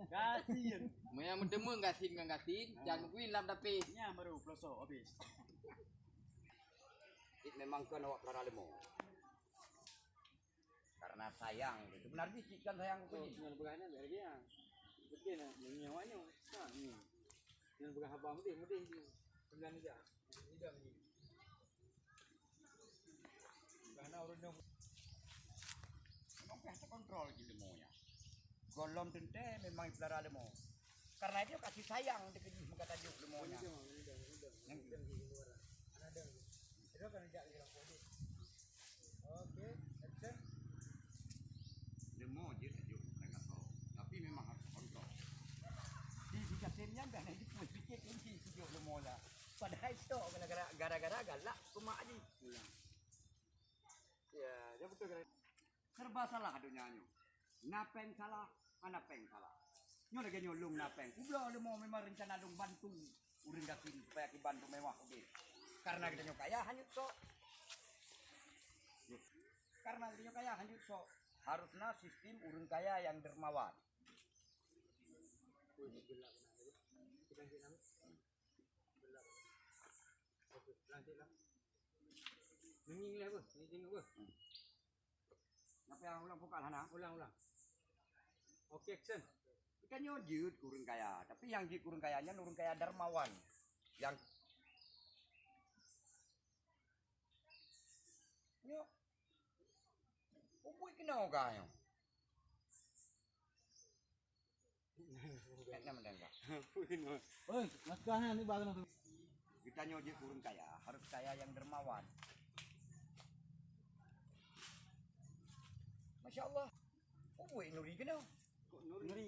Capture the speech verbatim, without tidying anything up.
Gasien. Meunyo meuteumé gasien ngon gasien, jangan meukuin lam tapi. Nyan baru pelosok habis. Cit memang kon awak pelara leumo. Karena sayang, sebenarnya cit kan sayang aku ni. Nyan peugah nyan biar dia. Betul lah, nyoe awak nyoe. Ha, ni. Nyan peugah abang mudih, mudih ni. Sembilan ija. Ida ni. Karena ureueng nyoe memang payah terkontrol jih leumo nyan. Gohlom teuntèe memang jipelara leumo. Karena itu kasih sayang teukeujih meuka tajuk leumo nyan. Nyang Oke, action. Leumo jeuet tajuk mereka tahu. Tapi memang harus kontrol. Di, di Kasim nyan dah naik jepun sikit kunci tajuk leumo lah. Padahai stok gara-gara, gara-gara galak kumak ji. Ulang. Ya, ya betul. Serba salah donya nyoe. Na péng salah, hana péng salah. Nyoe lagèe nyoe lôn na péng. Kubloe leumo memang rencana lôn bantu ureueng gasien supaya kiban mewah udép. Karena geutanyoe kaya hanyut sok. Karena geutanyoe kaya hanyut sok. Harusnya sistem ureueng kaya yang dermawan. Ngieng lé beuh, ngieng tengok beuh. Napa yang ulang vokal hana? Ulang, ulang. Oke, action. Kita nyoe jeuet keu ureueng kaya, tapi yang jeuet keu ureueng kaya nyan ureueng kaya dermawan. Yang nyoe ubui keunoe ka nyoe. Oi, ngakah ni baru. Kita nyoe jeuet ureueng kaya, harus kaya yang dermawan. Masya Allah. Oi, Nuri keunoe. Kok Nuri? Nuri